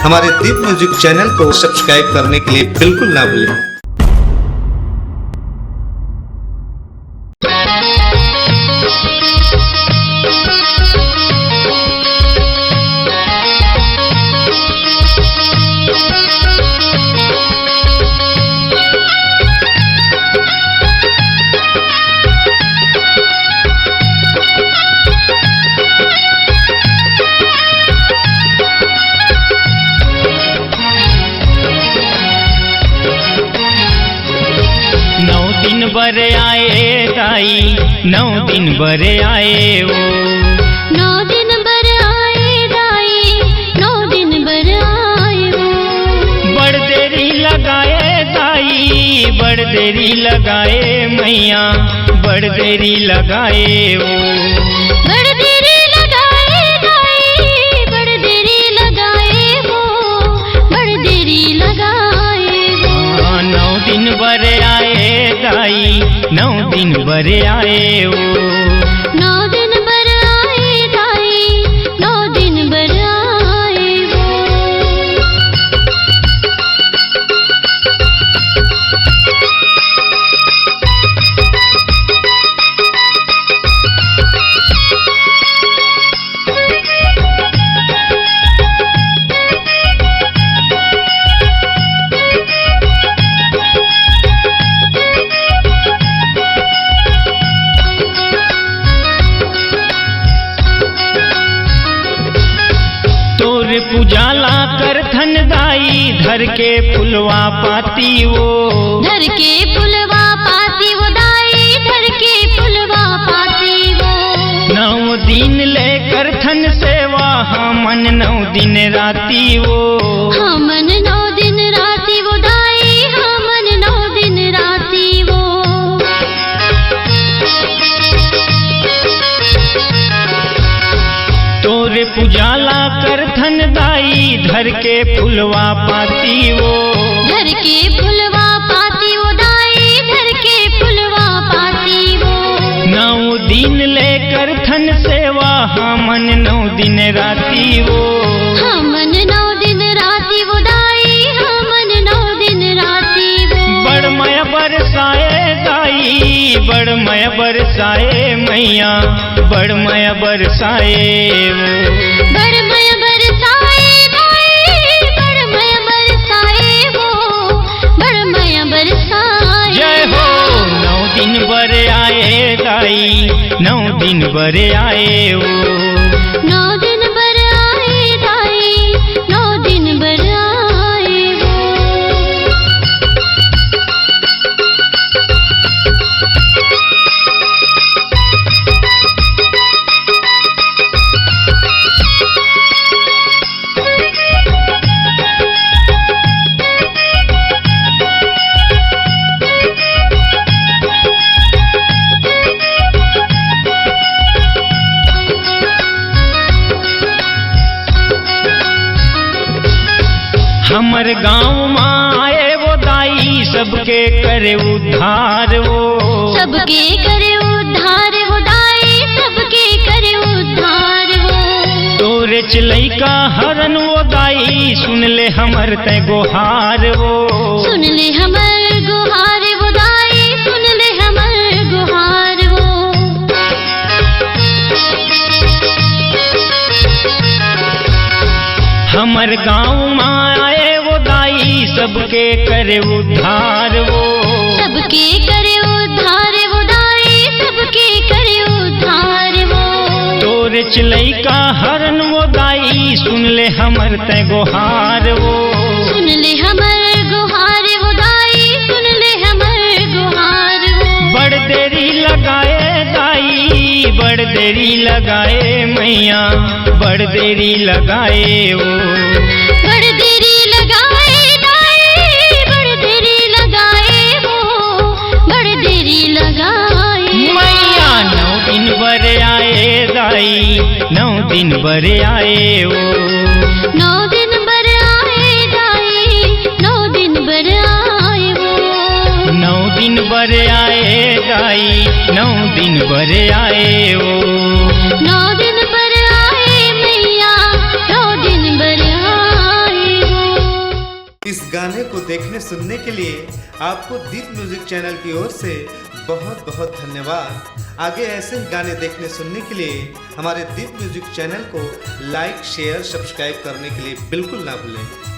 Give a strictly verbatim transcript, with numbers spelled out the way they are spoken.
हमारे दीप music channel को subscribe करने के लिए बिल्कुल ना भूलें। नौ दिन बर आए दाई, नौ दिन बर आए ओ। नौ दिन बर आए दाई, नौ दिन बर आए ओ। बड़ देरी लगाए दाई, बड़ देरी लगाए मैया, बड़ देरी लगाए ओ। बड़ देरी लगाए दाई, बड़ देरी लगाए ओ। बड़ देरी लगाए ओ। हाँ, नौ दिन बर आए दाई, नौ दिन बर आए ओ। नौ दिन बर आए दाई, नौ दिन बर आए ओ। तोर पूजा ला करथन दाई, धर के फुलवा पाती वो। धर के फुलवा पाती वो दाई, धर के फुलवा पाती वो। नौ दिन ले करथन सेवा, हमन नौ दिन राती वो। हमन नौ दिन राती वो दाई, हमन नौ दिन राती वो। तोरे पूजा ला करथन दाई, धर के फुलवा पाती वो। धर के फुलवा पाती वो दाई, धर के फुलवा पाती वो। नौ दिन ले करथन सेवा, हमन नौ दिन राती वो। हमन नौ दिन राती वो दाई, हमन नौ दिन राती वो। बड़ मया बरसाए दाई, बड़ मया बरसाए मैया, बड़ मया बरसाए वो। बड़ मया बरसाए दाई, बड़ मया बरसाए वो, बड़ मया बरसाए। जय हो। नौ दिन बर आए दाई, नौ दिन बर आए वो। नौ दिन बर आए दाई, नौ दिन बर आए वो। हमर गांव मा आए वो दाई, सबके करे उद्धार वो। सबके करे उद्धार वो दाई, सबके करे उद्धार वो। तोरे च लइका हरन वो दाई, सुन ले हमर तै गोहार वो। सुन ले हमर गोहार वो दाई, सुन ले हमर गोहार वो। हमर गांव मा आए वो दाई, सबके करे उद्धार वो। सबके करे उद्धार वो दाई, सबके करे उद्धार वो। तोरे च लइका हरन वो दाई, सुन ले हमर तै गोहार वो। सुन ले हमर गोहार वो दाई, सुन ले हमर गोहार वो। बड़ देरी लगाए दाई, बड़ देरी लगाए मैया, बड़ देरी लगाए वो। बड़ देरी लगाए दाई, बड़ देरी लगाए वो, बड़ देरी लगाए। मैया नौ दिन बर आए दाई, नौ दिन बर आए वो। नौ दिन बर आए दाई, नौ दिन बर आए वो। नौ दिन बर आए दाई, नौ दिन बर आए वो। नौ दिन बर आए मैया, नौ दिन बर आए इस गाने को देखने सुनने के लिए आपको दीप म्यूजिक चैनल की ओर से बहुत बहुत धन्यवाद। आगे ऐसे ही गाने देखने सुनने के लिए हमारे दीप म्यूजिक चैनल को लाइक, शेयर, सब्सक्राइब करने के लिए बिल्कुल ना भूलें।